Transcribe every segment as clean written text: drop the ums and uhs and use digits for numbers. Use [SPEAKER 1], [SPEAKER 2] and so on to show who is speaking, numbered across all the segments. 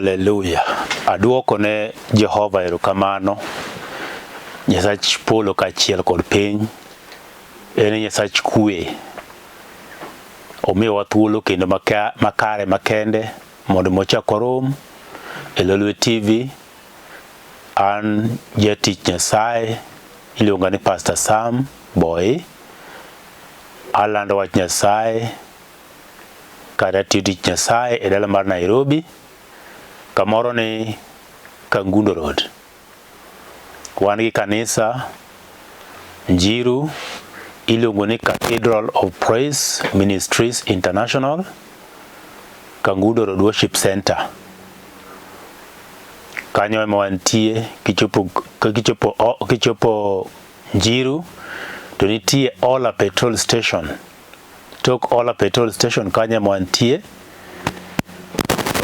[SPEAKER 1] Haleluya. Aduoko ne Jehova erokamano, Nyasach polo kaachiel kod piny. En e Nyasach kwe. Omiyowa thuolo kendo makare makende mondo mi wachak warom e Lolwe TV. An jatich Nyasaye iluonga ni Pastor Sam Boy. Alando wach Nyasaye kata atiyo tich Nyasaye e dala mar Nairobi kamoro ni Kangundo Road. Wan gi kanisa Njiru iluongo ni Cathedral of Praise Ministries International, Kangundo Road Worship Center. Kanyo ema wantie kichopo kichopo kichopo Njiru to nitie Ola Petrol Station. Tok Ola Petrol Station kanyo ema wantie.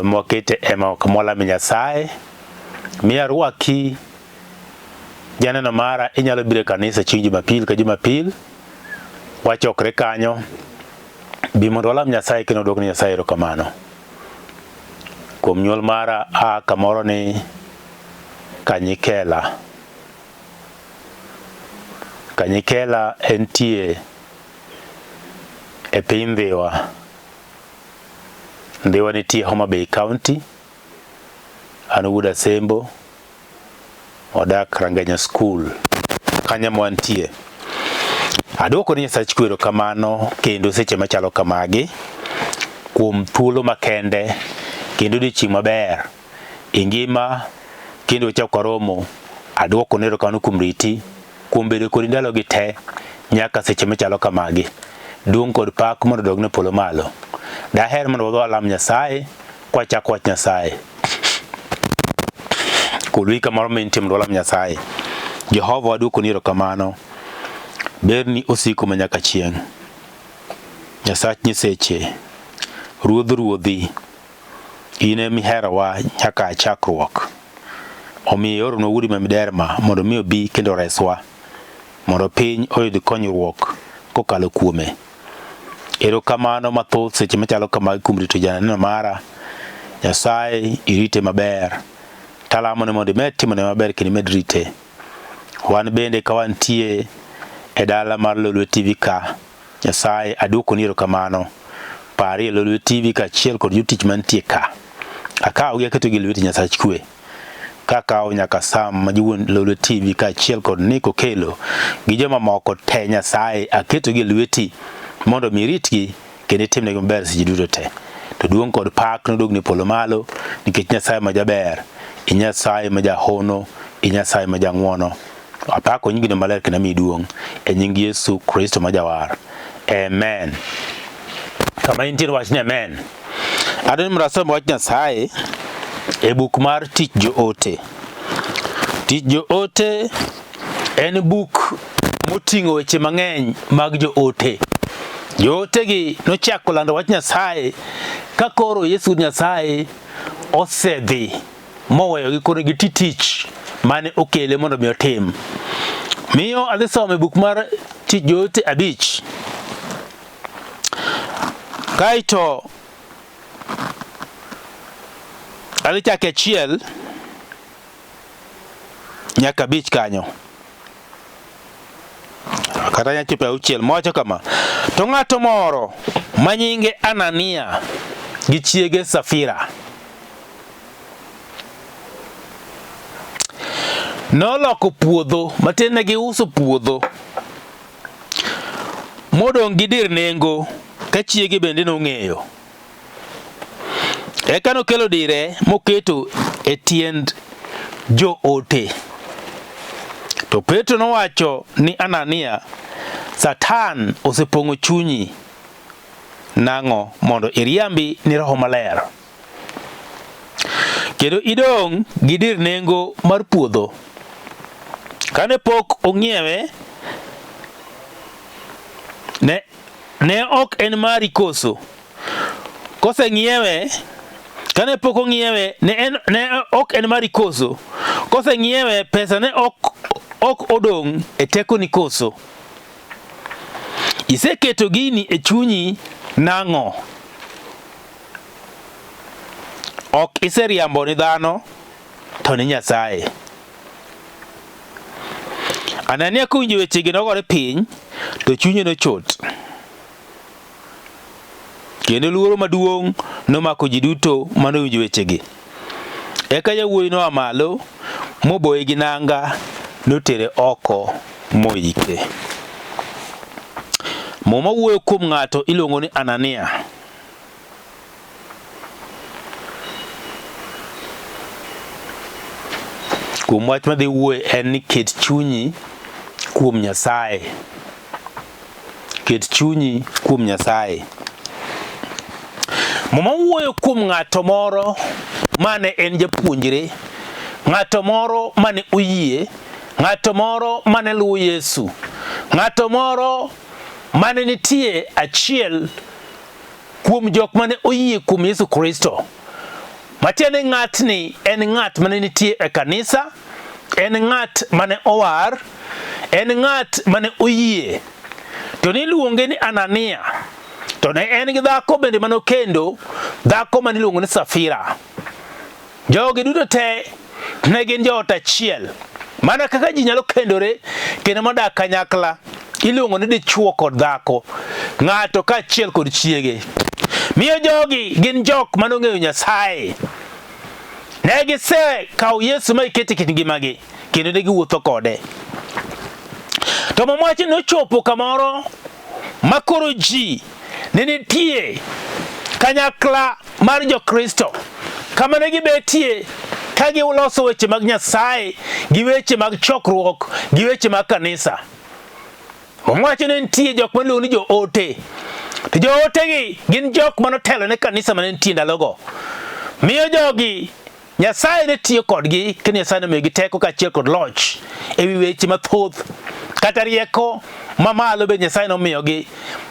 [SPEAKER 1] Mwakete ema kamwalame Nyasaye. Mi arwaki janeno mara, inyalo biro e kanisa chieng' Jumapil ka Jumapil. Wachokre kanyo. Bi mondo walam Nyasaye kendo wadwok ne Nyasaye erokamano. Kuom nyuol mara a kamoro ni Kanyikela. Kanyikela entie e piny Ndhiwa. Ndhiwa nitie Homa Bay County. An wuod Asembo, wadak Rangenya School. Kanyo ema wantie. Adwoko ni Nyasach kwe erokamano kendo seche machalo kamagi kuom thuolo makende kendo odiechieng' maber e ngima kendo wachako waromo. Adwoko ni erokamano kuom riti, kuom bedo kodi ndalogi te nyaka seche machalo kamagi. Duong' kod pak mondo odog ne polo malo. Daher mondo wadhi walam Nyasaye kwachako wach Nyasaye. Kul kamoro ma intie mondo walam Nyasaye. Jehova waduokoni erokamano. Berni osiko ma nyaka chieng'. Nyasach nyiseche, Ruodh ruodhi, in ema iherowa nyaka a chakruok. Omiyo ioronwa wuodi ma miderma mondo mi obi kendo oreswa, mondo piny oyud konyruok kokalo kuome. Erokamano mathoth seche machalo kamagi kuom rito janeno mara. Nyasaye irite maber. Talamo ni mondo imed timone maber kendo imed rite. Wan bende ka wantie e dala mar Lolwe TV ka, Nyasaye aduokoni erokamano. Parie Lolwe TV kaachiel kod jotich mantie ka. Akawogi aketogi e lweti Nyasach kwe. Kakawo nyaka Sam ma wuon Lolwe TV kaachiel kod Nick Okello gi joma moko te Nyasaye aketogi e lweti mondo mi iritgi kendo itimnegi maber seche duto te. To duong' kod pak nodogni polo malo nikech Nyasaye ma jaber, i Nyasaye ma jahono, i Nyasaye ma jang'wono. Apako nyingino maler kendo amiyi duong' e nying Yesu Kristo ma jawar. Amen. Kama intie wach ni amen. Adwaro ni mondo asom wach Nyasaye e buk mar Tich Joote. Tich Joote en buk moting'o weche mang'eny mag joote. Jootegi nochako lando wach Nyasaye ka koro Yesu Nyasaye osedhi moweyogi koro giti tich mane okele mondo mi otim. Miyo adhi somo e buk mar Tich Joote 5. Kaeto adhi chake 1 nyaka 5 kanyo. Kata nyaka chopo 6 mowacho kama, to ng'ato moro ma nyinge Anania gi chiege Safira noloko puodho, matiende giuso puodho modong' gi dir nengo ka chiege bende nong'eyo. Eka nokelo dire moketo e tiend joote. To Petro nowacho ni Anania, Satan osepong'o chunyi nang'o mondo iriambi ni Roho Maler kendo idong' gi dir nengo mar puodho? Kane pok ong'iewe, ne ok en mari koso? Koseng'iewe, kane pok ong'iewe, ne ok en mari koso? Koseng'iewe, pesa ne ok odong' e tekoni koso? Iseketo gini e chunyi nang'o? Ok iseriambo ni dhano, to ni Nyasaye. Anania kowinjo wechegi nogore piny, to chunye nochot. Kendo luoro maduong' nomako ji duto mane owinjo wechegi. Eka yawuoyi noa malo, moboye gi nanga, notere oko moike. Muma wuoyo kuom ng'ato iluongo ni Anania. Kuom wach madhi wuoye en ni ket chunyi kuom Nyasaye. Ket chunyi kuom Nyasaye. Muma wuoyo kuom ng'ato moro mane en japuonjre, ng'ato moro mane oyie, ng'ato moro mane luwo Yesu, ng'ato moro mane nitie achiel kuom jok mane oyie kuom Yesu Kristo. Matiende ni ng'atni en ng'at mane nitie e kanisa, en ng'at mane owar, en ng'at mane oyie. To niluonge ni Anania. To ne en gi dhako bende mane okendo, dhako mane iluongo ni Safira. Jogi duto te ne gin joot achiel. Mana kaka ji nyalo kendore kendo modak kanyakla, iluongo ni dichwo kod dhako, ng'ato kaachiel kod chiege. Miyo jogi gin jok mane ong'eyo Nyasaye. Ne gisekawo Yesu ma giketo e kit ngimagi kendo ne giwuotho kode. To Muma wacho ni nochopo kamoro ma koro ji ne nitie kanyakla mar Jokristo kama ne gibetie ka giloso weche mag Nyasaye gi weche mag chokruok gi weche mag kanisa. Muma wacho ni nitie jok ma iluongo ni joote. To jootegi gin jok ma notelo ne kanisa ma ne nitie ndalogo. Miyo jogi Nyasaye ne tiyo kodgi kendo Nyasaye nomiyogi teko kaachiel kod loch e wi weche mathoth kata rieko mamalo be Nyasaye nomiyogi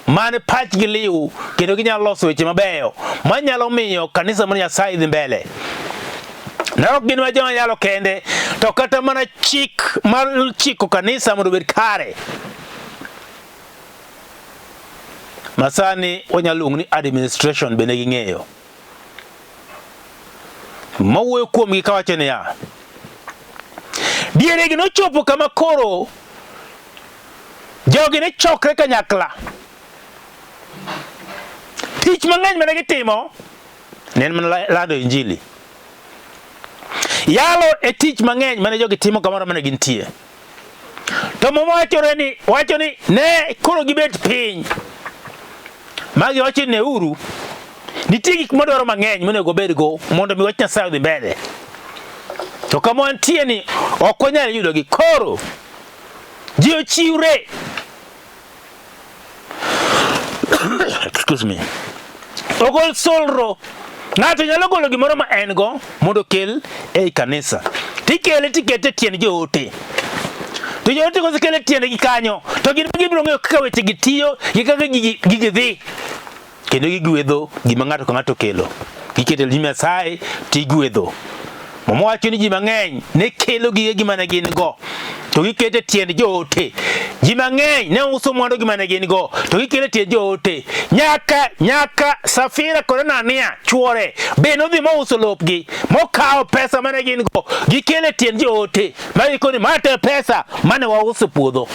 [SPEAKER 1] mane pachgi liw kendo ginyalo loso weche mabeyo manyalo miyo kanisa mar Nyasaye dhi mbele. Ne ok gin joma yalo kende to kata mana chik mar chiko kanisa mondo obed kare masani wanyalo luongo ni administration bende ging'eyo. Mawuoyo kuomgi kawacho niya, dieregi nochopo kama koro jogi ne chokre kanyakla. Tich mang'eny mane gitimo ne en mana lando Injili. Yalo e tich mang'eny mane jogi timo kamoro mane gintie. To Muma wachore ni wacho ni ne koro gibet piny. Magi wacho ni neuru nitie gik madwaro mang'eny monego obedgo mondo mi wach Nyasaye odhi mbele. To kama wantie ni ok wanyal yudogi. Koro ji ochiwre excuse me ogol solro ng'ato nyalo golo gimoro ma en go mondo okel ei kanisa tikele tikete e tiend joote to joote kosekele e tiendgi kanyo to gin gibiro ng'eyo kaka wechegi tiyo gi kaka gigi dhi kendo gigwedho gima ng'ato ka ng'ato okelo. Giketo e nyim Nyasaye to igwedho. Muma wacho ni ji mang'eny ne kelo gigegi mane gin go to giketo e tiend joote. Ji mang'eny ne uso mwandugi mane gin go to gikelo e tiend joote. Nyaka nyaka Safira kod Anania chwore be nodhi mouso lopgi mokawo pesa mane gin go gikelo e tiend joote ma gikoni ma to e pesa mane wauso puodho.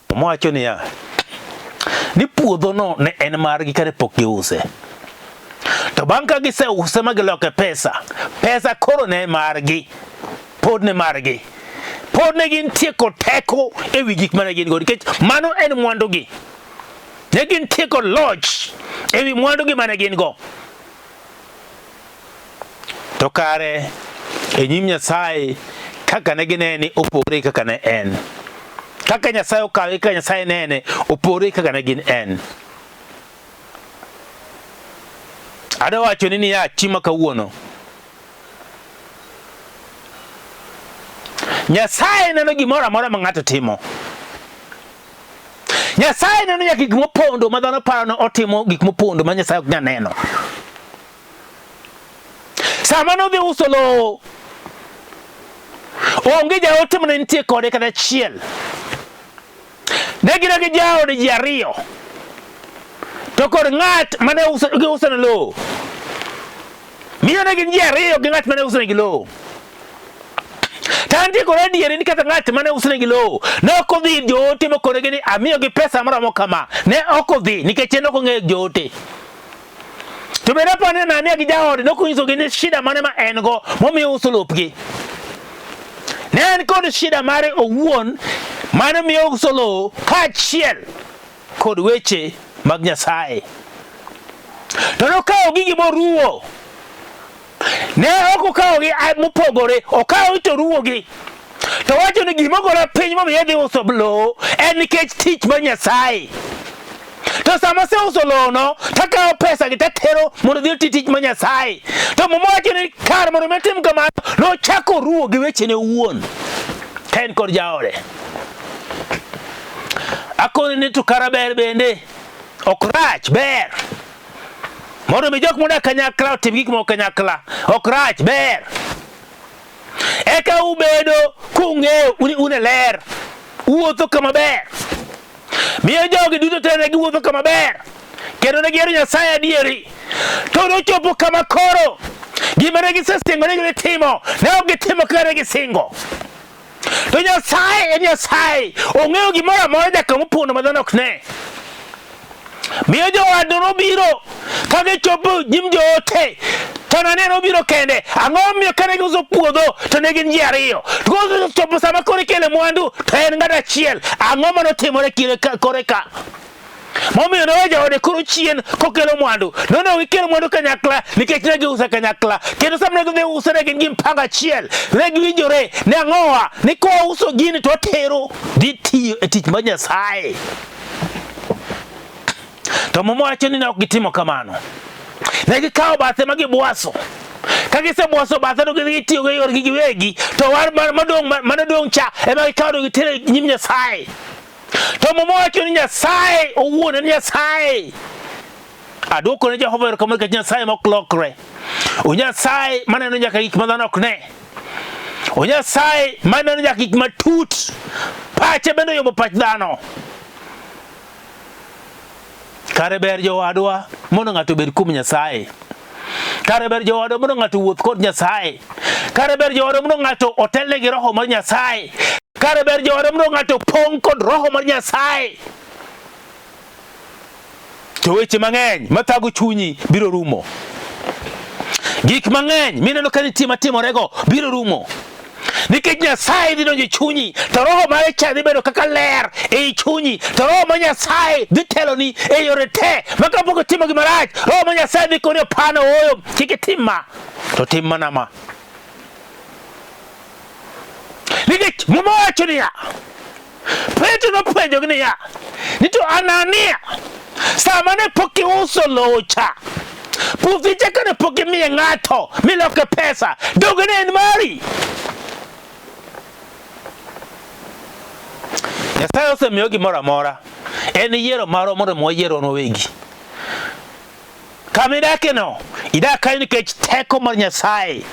[SPEAKER 1] Owacho niya, ni puodhono ne en margi kane pok giuse. To bang' ka giseuse ma giloke pesa, pesa koro ne margi, pod ne margi. Pod ne gintie kod teko e wi gik mane gin go nikech mano en mwandugi. Ne gintie kod loch e wi mwandugi mane gin go. To kare e nyim Nyasaye kaka ne ginene opogore gi kaka ne en. Kaka Nyasaye okawe kaka Nyasaye nene opogore gi kaka ne gin en. Adwa wacho ni niya chieng' ma kawuono. Nyasaye neno gimoro amora ma ng'ato timo. Nyasaye neno nyaka gik mopondo ma dhano paro ni otimo gik mopondo ma Nyasaye ok nyal neno. Sama nodhi uso lowo, onge jaote mane nitie kode kata achiel. Ne gin gi jaode ji ariyo, to kod ng'at mane giuso ne lowo. Miyo ne gin ji ariyo gi ng'at mane usonegi lowo. To antie kod adieri ni kata ng'at mane usonegi lowo ne ok odhi ir joote mokonegi ni amiyogi pesa maromo kama. Ne ok odhi nikech en ok ong'eyo joote. To bende aparo ni Anania gi jaode ne ok onyisogi ni shida mane ma en go momiyo uso lopgi. Ne en kod shida mare owuon mane miyo uso lowo kaachiel kod weche mag Nyasaye. To nokawo gigi moruwo. Ne ok okawogi mopogore, okawogi to oruwogi. To wacho ni gima ogola piny momiyo idhi uso lowo en nikech tich mar Nyasaye. To sama oseuso lowono, takawo pesa gi tatero mondo odhi oti tich mar Nyasaye. To Muma wacho ni kar mondo mi otim kamano, nochako ruwo gi wechene owuon ka en kod jaode. Akoni ni to kara ber bende ok rach ber mondo mi jok modak kanyakla otim gik moko kanyakla ok rach ber eka ubedo kung'eyo ni un e ler uwuotho kama ber miyo jogi duto te ne giwuotho kama ber kendo ne gihero Nyasaye adieri to nochopo kama koro gima ne gisesingo ni gidhi timo ne ok gitimo kaka ne gisingo To Nyasaye en Nyasaye, ong'eyo gimoro amora nyaka mopondo ma dhano ok ne. Miyo jowadno nobiro ka gichopo nyim joote to Anania nobiro kende. Ang'o momiyo kane giuso puodho to ne gin ji ariyo? To kochopo sama koro ikele mwandu to en ng'ato achiel. Ang'o manotimore kire kore ka? Momiyo nowe jaode koro chien kokelo mwandu. Nonego gikelo mwandu kanyakla nikech ne giuse kanyakla. Kendo sama ne gidhi use ne gin gi mpango achiel. Ne giwinjore ni ang'owa ni kwa uso gini to watero dhi tiyo e tich mar Nyasaye. To Muma wacho ni ne ok gitimo kamano. Ne gikawo bathe ma gibwaso. Ka gisebwaso bathe to gidhi gitiyogo e yorgi giwegi, to war madong' manodong' cha ema gikawo to gitero e nyim Nyasaye. To Muma wacho ni Nyasaye owuon en Nyasaye. Adwoko ne Jehova erokamano nikech Nyasaye mok lokre. O Nyasaye maneno nyaka gik ma dhano ok ne. O Nyasaye maneno nyaka gik matut. Pache bende oyombo pach dhano. Kare ber jowadwa mondo ng'ato obed kuom Nyasaye. Kare ber jowadwa mondo ng'ato owuoth kod Nyasaye. Kare ber jowadwa mondo ng'ato otelne gi roho mar Nyasaye. Kare ber jowadwa mondo ng'ato opong' kod roho mar Nyasaye. To weche mang'eny mathago chunyi biro rumo. Gik mang'eny mineno ka nitie matimorego biro rumo. Nikech Nyasaye dhi donjo e chunyi, to roho mare cha dhi bedo kaka ler ei chunyi, to roho mar Nyasaye dhi teloni e yore te ma kapok itimo gima rach, roho mar Nyasaye dhi koni opano ooyo, kik itim ma, to tim mana ma. Nikech Muma wacho niya, Petro nopenjogi niya, ni to Anania, sama ne pok iuso lowo cha, puothi cha kane pok imiye ng'ato miloke pesa, donge ne en mari? Nyasaye osemiyo gimoro amora, en yiero marwa mondo mi wayier wan wawegi. Kama idakeno, idak kanyo nikech teko mar Nyasaye.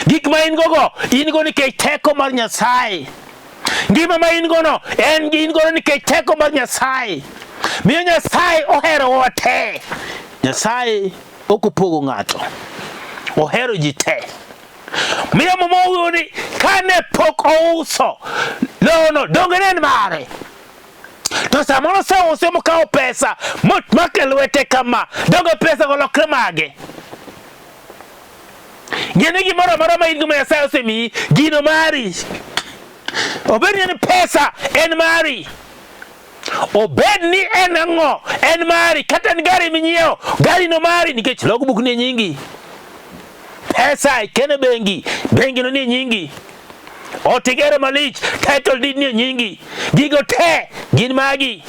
[SPEAKER 1] Gik ma in gogo, in go nikech teko mar Nyasaye. Ngima ma in gono, en in gono nikech teko mar Nyasaye. Miyo Nyasaye oherowa te. Nyasaye ok opogo ng'ato. Ohero ji te. Miyo Muma owuoyo ni kane pok ouso lowono, donge ne en mare? To sama noseuse mokawo pesa momake lwete kama, donge pesa go lokre mage? Ng'e ni gimoro amora ma in go ma Nyasaye osemiyi, gino mari. Obed ni en pesa, en mari. Obed ni en ang'o, en mari. Kata en gari minyiewo, gari no mari nikech logbook ni e nyingi. Pesa ikene bengi, bengi no ni e nyingi. Ot igero malich, title deed ni e nyingi. Gigo te gin magi.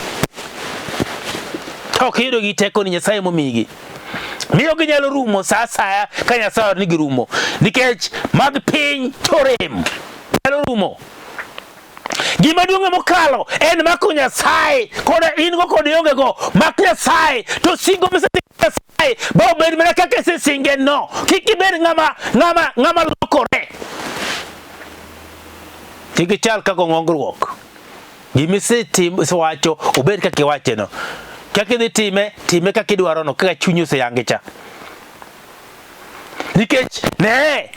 [SPEAKER 1] To ok iyudo gi teko ni Nyasaye momigi. Miyo ginyalo rumo sa asaya ka Nyasaye ni girumo. Nikech mag piny to rem. Nyalo rumo. Gima duong' mokalo en mako Nyasaye koda in go kod ionge go mak Nyasaye to singo misesingo Nyasaye ba obed mana kaka isesinge no. Kik ibed ng'ama ng'ama ng'ama lokore. Kik ichal kaka ong'ongruok. Gima isewacho obed kaka iwacheno. Kaka idhi time, time kaka idwarono, kaka chunyi oseyangi cha. Nikech ne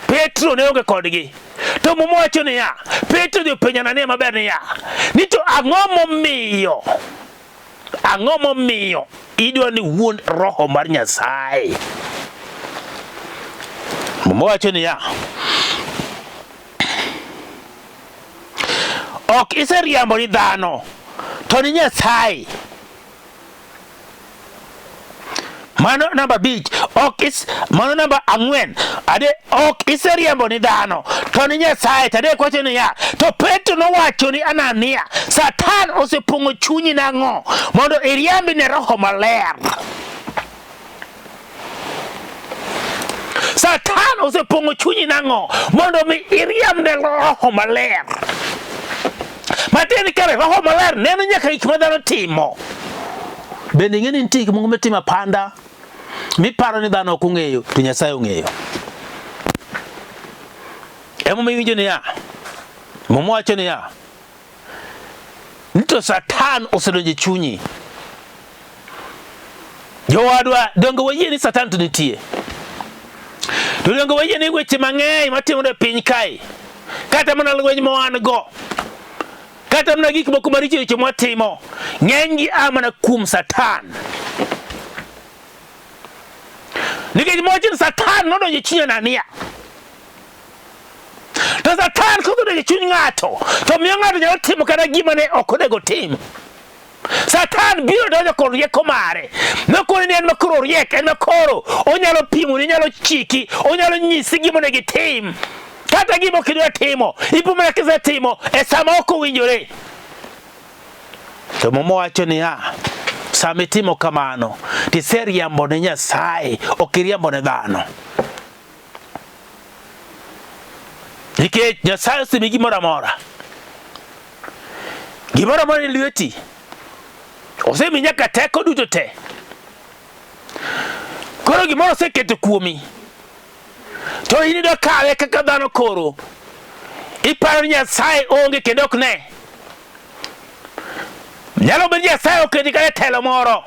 [SPEAKER 1] Petro ne onge kodgi. To Muma wacho niya, Petro dhi openjo Anania maber niya, ni to ang'o momiyo ang'o momiyo idwa ni wuond roho mar Nyasaye? Muma wacho niya, ok iseriambo ni dhano to ni Nyasaye. Mano namba 5, ok is, mano namba 4. Ade ok iseriembo ni dhano to ni Nyasaye. To adek wacho niya, to Petro nowacho ni Anania, Satan osepong'o chunyi nang'o mondo iriambi ne Roho Maler? Satan osepong'o chunyi nang'o mondo mi iriamb ne Roho Maler? Matiende kare Roho Maler neno nyaka gik ma dhano timo. Bende ing'e ni nitie gik moko mitimo apanda miparo ni dhano ok ong'eyo to Nyasaye ong'eyo. Emomiyo iwinjo niya, Muma wacho niya, ni to Satan osedonjo e chunyi. Jowadwa, donge wayie ni Satan to nitie? To donge wayie ni weche mang'eny matimore e piny kae, kata mana lweny ma wan go, kata mana gik moko maricho richo mwatimo, ng'enygi a mana kuom Satan. Nikech mowacho ni Satan nodonjo e chuny Anania. To Satan kosedonjo e chuny ng'ato, to miyo ng'ato nyalo timo kata gima ne ok onego otim. Satan biro donjo kod rieko mare. Nokoni ni en ma koro oriek, en ma koro onyalo pimoni, onyalo chiki, onyalo nyisi gima onego itim. Kata gima ok idwa timo, ipo mana kisetimo e sama ok owinjore. To Muma wacho niya, sama itimo kamano, tiseriambo ne Nyasaye, ok iriambo ne dhano. Nikech Nyasaye osemiyi gimoro amora. Gimoro amora ni lweti. Osemiyi nyaka teko duto te. Koro gimoro oseketo kuomi. To in idwa kawe kaka dhano koro. Iparo ni Nyasaye onge kendo ok ne. Nyalo bedo Nyasaye oketi kata telo moro.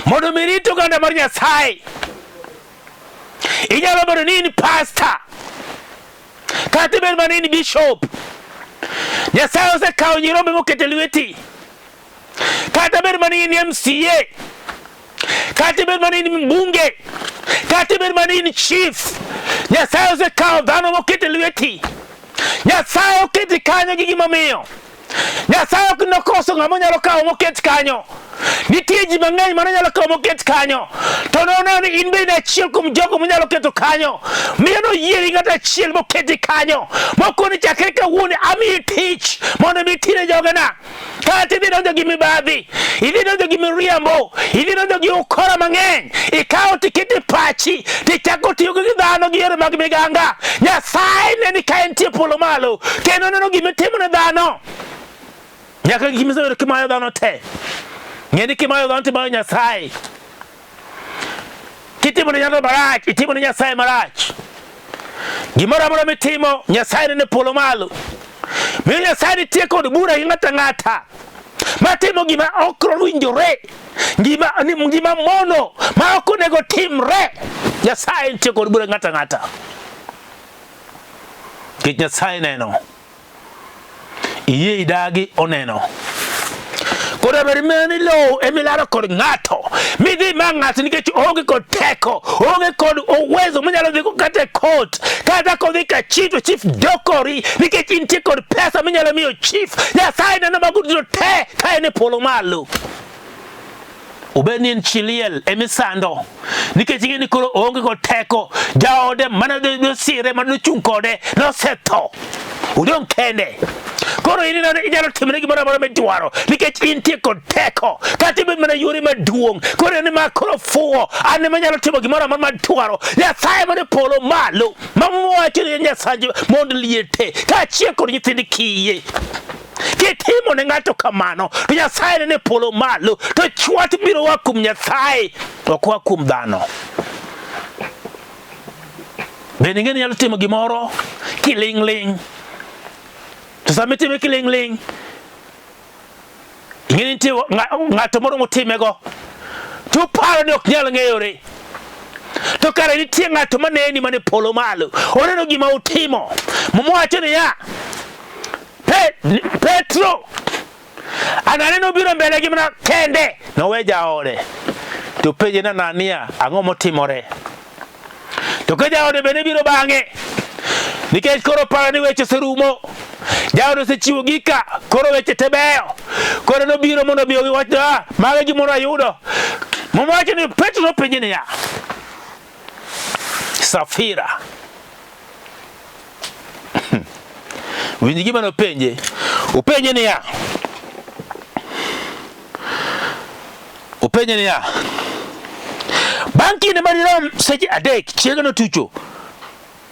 [SPEAKER 1] Mondo mi rit oganda mar Nyasaye. Inyalo bedo ni in pasta kata ibed mana in bishop. Nyasaye osekawo nyirombe moketo e lweti. Kata bed mana in MCA, kata ibed mana in mbunge, kata ibed mana in chief, Nyasaye osekawo dhano moketo e lweti. Nyasaye oketi kanyo gi gimomiyo. Nyasaye ok nokoso ng'ama onyalo kawo moket kanyo. Nitie ji mang'eny mane nyalo kawo moket kanyo, to noneno ni in bende achiel kuom jogo monyalo keto kanyo. Miyo noyieri ng'ato achiel moketi kanyo, mokoni chakre kawuono amiyi tich mondo mi itine jogena. Kata idhi donjo gi mibadhi, idhi donjo gi miriambo, idhi donjo gi ukora mang'eny, ikawo tiketi pachi, tichako tiyo gi dhano gi yore mag miganga. Nyasaye neni ka entie polo malo, kendo neno gima itimo ne dhano. Nyaka gik misebedo kimayo dhano te. Ng'e ni kimayo dhano timayo Nyasaye. Kitimo ne ng'ato marach, itimo ne Nyasaye marach. Gimoro amora mitimo, Nyasaye nene polo malo. Miyo Nyasaye nitie kod bura gi ng'ato ang'ata matimo gima ok owinjore, gima, gima mono ma ok onego timre. Nyasaye nitie kod bura gi ng'ato ang'ata. Nikech Nyasaye neno. Iyie idagi oneno. Koro ber ni lowo emilaro kod ng'ato midhi ma ng'ato nikech oonge kod teko, oonge kod uwezo monyalo dhi kata e court, kata kodhi ka chief to chief dokori nikech intie kod pesa minyalo miyo chief. Nyasaye neno mago duto te ka en e polo malo. Obed ni en chi liel emisando nikech ing'e ni koro oonge kod teko, jaode mane nosire mane nochung' kode nosetho, odong' kende. Koro in ineno inyalo timone gimoro amora midwaro nikech intie kod teko, kata ibed mana yore maduong'. Koro en ma koro fuwo, an ema anyalo timo gimoro amora madwaro. Nyasaye man e polo malo ma wacho ni en Nyasach mond liete kaachiel kod nyithind kiye. Kitimo ne ng'ato kamano, to Nyasaye nene polo malo, to chwat biro wa kuom Nyasaye, ok wa kuom dhano. Bende ing'e ni nyalo timo gimoro kiling' ling', to sama itime kiling' ling', ing'e ni nitie ng'ato moro motimego, to uparo ni ok nyal ng'eyore. To kare nitie ng'ato maneni mane polo malo. Oneno gima utimo. Muma wacho niya, Petro Anania nobiro mbele gi mana kende, nowe jaode. To penje ni Anania, ang'o motimore? To ka jaode bende biro bang'e, nikech koro paro ni weche oserumo, jaode osechiwo gika, koro weche te beyo. Koro nobiro mondo omi owach, ah, mago e gimoro ayudo. Muma wacho ni Petro nopenje niya, Safira Winj gima nopenje. Openje niya. Openje niya. Bang' kinde madirom seche adek, chiege notucho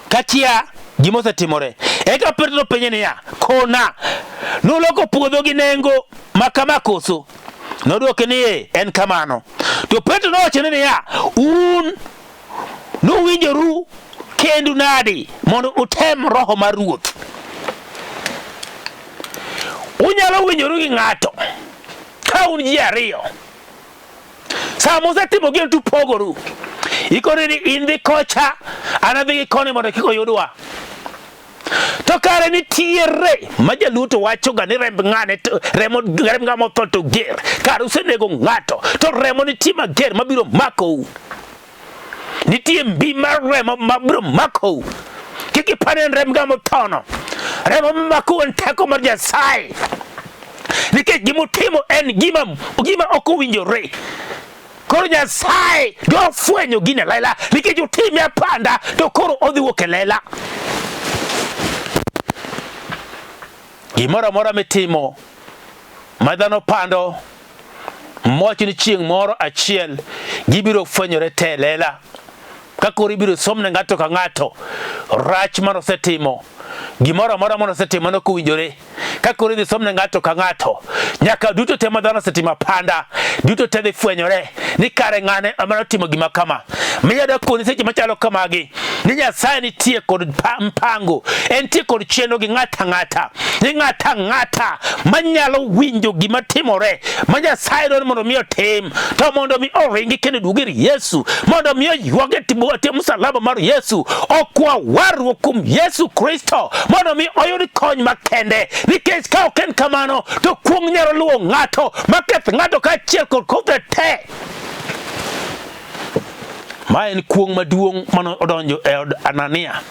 [SPEAKER 1] kakia gima osetimore. Eka Petro nopenje niya, kona, nuloko puodho gi nengo ma kama koso? Nodwoke ni, ee, en kamano. To Petro nowachone niya, un Nuwinjoru kendu nadi mondo utem roho mar Ruoth? Unyalo winjoru gi ng'ato ka un ji ariyo. Sama usetimo gino tupogoru. Ikoni ni in dhi kocha, an adhi gi koni mondo kik oyudwa. To kare nitiere ma jaluo to wachoga ni remb ng'ane to remo remb ng'ama otho to ger. Kare usenego ng'ato to remo nitie mager mabiro makou. Nitie mbi mar remo mabiro makou. Kik ipar ni en remb ng'ama othono. Remo mamakou en teko mar Nyasaye. Nikech gima utimo en gima gima ok owinjore. Koro Nyasaye dwa fwenyo gini e lela nikech utime apanda to koro odhi wuok e lela. Gimoro amora mitimo ma dhano pando mwacho ni chieng' moro achiel gibiro fwenyore te e lela. Ka koro ibiro somne ng'ato ka ng'ato rach mane osetimo, gimoro amora mane osetimo ne ok owinjore. Ka koro idhi somne ng'ato ka ng'ato, nyaka duto te ma dhano osetimo apanda, duto te dhi fwenyore ni kare ng'ane ema notimo gima kama. Miya dakoni seche machalo kamagi ni Nyasaye nitie kod mpango, entie kod chenro gi ng'ato ang'ata, ni ng'ato ang'ata manyalo winjo gima timore ma Nyasaye dwaro mondo mi otim, to mondo mi oringi kendo duog ir Yesu, mondo mi oywag e tie msalaba mar Yesu, okwa warruok kuom Yesu Kristo, mondo mi oyud kony makende, nikech ka ok en kamano to kuong' nyalo luwo ng'ato maketh ng'ato kaachiel kod kothe te. Ma en kuong' maduong' mane odonjo e od Anania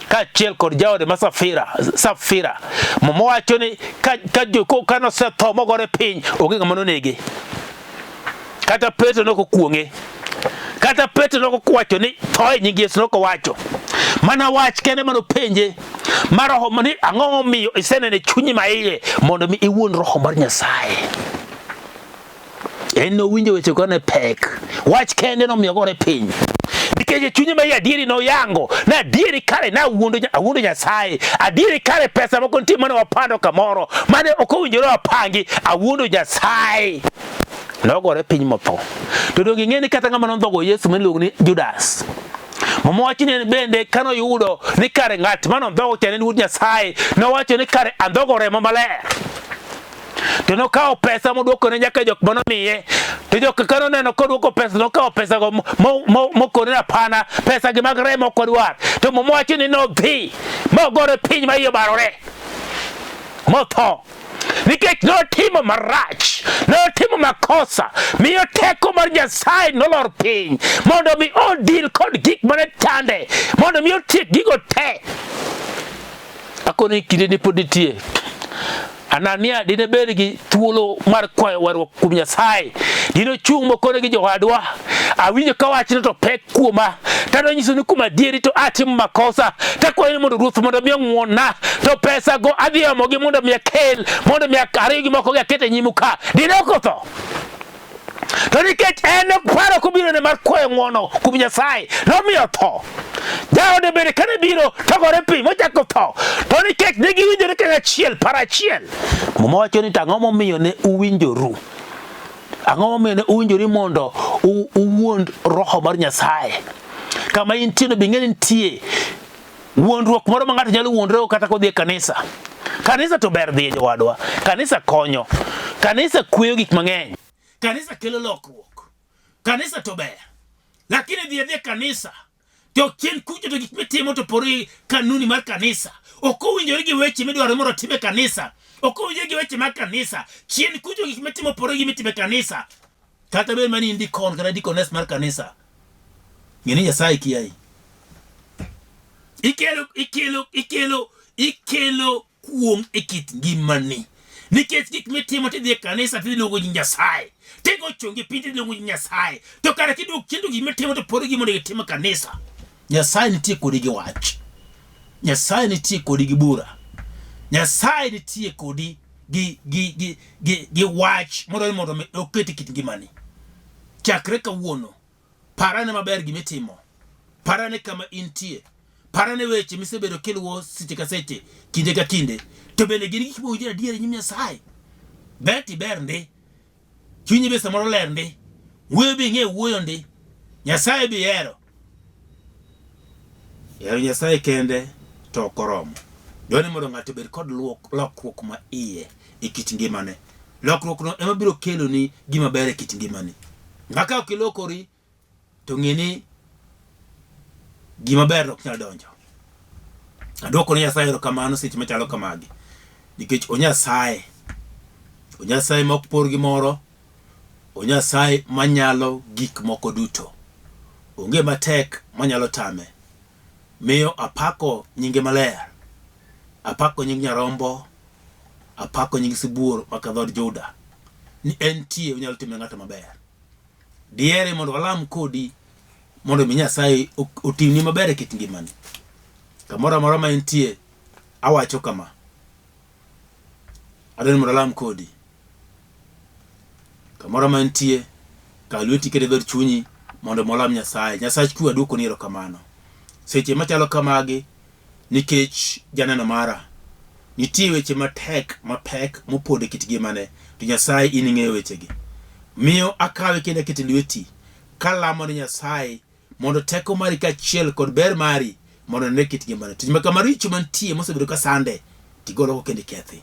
[SPEAKER 1] kaachiel kod jaode ma Safira, Safira. Muma wacho ni ka, ka, ka nosetho mogore piny, onge ng'ama nonege. Kata Petro ne ok okuong'e. Kata Petro ne ok owacho ni tho e nying Yesu, ne ok owacho. Mana wach kende mane openje ma roho ni ang'o momiyo iseneno e chunyi ma iye mondo mi iwuond roho mar Nyasaye. En nowinjo weche go ne pek. Wach kende nomiyo gore piny. Nikech e chunye ma iye adieri noyango na adieri kare na awuondo awuondo Nyasaye. Adieri kare pesa moko nitie mane wapando kamoro mane ok owinjore wapangi awuondo Nyasaye. Nogore piny motho. To donge ing'e ni kata ng'ama nondhogo Yesu miluongo ni Judas. Muma wacho ni en bende kane oyudo ni kare ng'at mane ondhogo cha ne en wuod Nyasaye, nowacho ni kare andhogo remo maler. To nokawo pesa modwoko ne nyaka jok mane omiye. To jok ka noneno kodwoko pesa, nokawo pesa go mokone hapana, pesa gi mag remo ok wadwar. To Muma wacho ni nodhi mogore piny ma iye obarore motho. Nikech notimo marach, notimo makosa, miyo teko mar Nyasaye nolor piny mondo mi odil kod gik mane chande, mondo mi otiek gigo te. Akoni kinde ni pod nitie. Anania dine bed gi thuolo mar kwayo warruok kuom Nyasaye, dine ochung' mokone gi jowadwa, awinjo ka wachno to pek kuoma, tadwa nyiso ni kuom adieri to atimo makosa, takwayo ni mondo Ruoth mondo mi ong'wonna, to pesa go adhi omogi mondo mi akel, mondo mi ariwgi moko gi aket e nyimu ka, dine ok otho. To nikech en paro kobirone mar kwayo ng'wono kuom Nyasaye, nomiyo tho. Jaode bende kane biro to gore piny mochako tho. To nikech ne giwinjore kanyachiel, paro achiel. Muma wacho ni to ang'o momiyo ne uwinjoru? Ang'o momiyo ne uwinjori mondo uwuond roho mar Nyasaye? Kama intie no be ing'e ni nitie wuondruok moro ma ng'ato nyalo wuondrego kata kodhi e kanisa. Kanisa to ber dhiye jowadwa. Kanisa konyo. Kanisa kweyo gik mang'eny. Kanisa kelo lokruok. Kanisa to ber. Lakini dhi adhiya kanisa to chien kucho to gik mitimo to pore kanuni mar kanisa. Ok owinjore gi weche midwaro mondo otim e kanisa. Ok owinjore gi weche mag kanisa. Chien kucho gik mitimo pore gi mitimo e kanisa. Kata bed mani in dikon kata dikones mar kanisa. Ng'e ni Nyasaye kiayi. Ikelo ikelo ikelo ikelo kuong' e kit ngimani. Nikech gik mitimo tidhi e kanisa tidhi luongo nying Nyasaye. Tigo chongi piny tidhi luongo nying Nyasaye. To kare kiduok chien to gik mitimo to pod gima onego itim e kanisa. Nyasaye nitie kodi gi wach. Nyasaye nitie kodi gi bura. Nyasaye nitie kodi gi gi gi gi, gi wach modwaro ni mondo mi oket e kit ngimani. Chakre kawuono, parane maber gima itimo. Parane kama intie. Parane weche misebedo kiluwo seche ka seche, kinde ka kinde. To bende gin gik mowinjore adier e nyim Nyasaye. Ber ti ber ndi. Chunyi be samoro ler ndi. Wuoyo be ing'e wuoyo ndi. Nyasaye be ihero. Hero Nyasaye kende to ok oromo. Dwaro ni mondo ng'ato obed kod lokruok ma iye e kit ngimane. Lokruokno ema biro keloni gima ber e kit ngimani. Ma ka ok ilokori to ng'e ni gima ber ok nyal donjo. Adwoko ne Nyasaye erokamano seche machalo kamagi nikech o Nyasaye, o Nyasaye ma ok por gimoro, o Nyasaye manyalo gik moko duto. Onge matek manyalo tame. Miyo apako nyinge maler. Apako nying Nyarombo, apako nying Sibuor maka dhood Juda. Ni entie onyalo timo ne ng'ato maber. Dihere mondo walam kodi mondo mi Nyasaye otimni maber e kit ngimani. Kamoro amora ma entie, awacho kama. Adwaro ni mondo alam kodi. Kamoro ma entie, kaw lweti iket e dhood chunyi mondo mi walam Nyasaye. Nyasach kwe aduokoni erokamano. Seche machalo kamagi, nikech janeno mara, nitie weche matek mapek mopondo e kit ngimane, to Nyasaye in ing'eyo wechegi. Miyo akawe kendo akete lweti kalamo ni Nyasaye mondo teko mari kaachiel kod ber mari mondo onene kit ngimane. Tich ma kama richo mantie mosebedo ka sande, tigol oko kendo ikethi.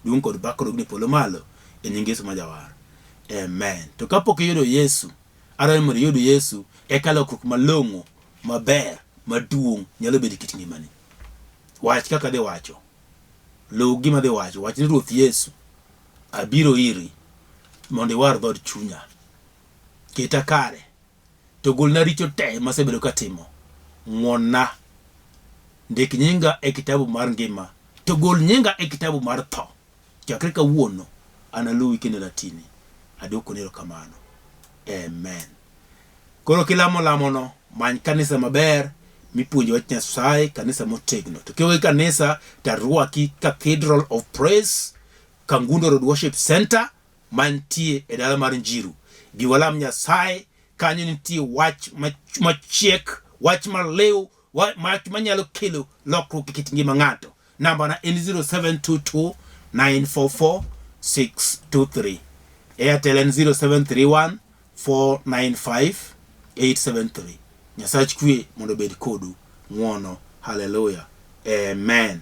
[SPEAKER 1] Duong' kod pak odogni e polo malo e nying Yesu ma Jawar. Amen. To kapok iyudo Yesu, adwaro ni mondo iyud Yesu eka lokruok malong'o, maber, maduong' nyalo bedo e kit ngimani. Wach kaka adhi wacho. Luw gima adhi wacho. Wach ni Ruoth Yesu, abiro iri mondo iwar dhood chunya. Keta kare. To golna richo te masebedo katimo. Ng'wonna. Ndik nyinga e kitabu mar ngima. To gol nyinga e kitabu mar tho. Chakre kawuono, analuwi kendo anatini. Adwokoni erokamano. Amen. Koro kilamo lamono, many kanisa maber mipuonjo wach Nyasaye, kanisa motegno. To kionge kanisa, to arwaki Cathedral of Praise, Kangundo Road Worship Center, mantie e dala mar Njiru. Bi walam Nyasaye, kanyo nitie wach machiek, wach maliw, wach manyalo kelo lokruok e kit ngima ng'ato. Namba na en 0722 944 623. Airtel en 0731 495 873. Nyasach kwe mondo obed kodu. Ng'wono. Haleluya. Amen.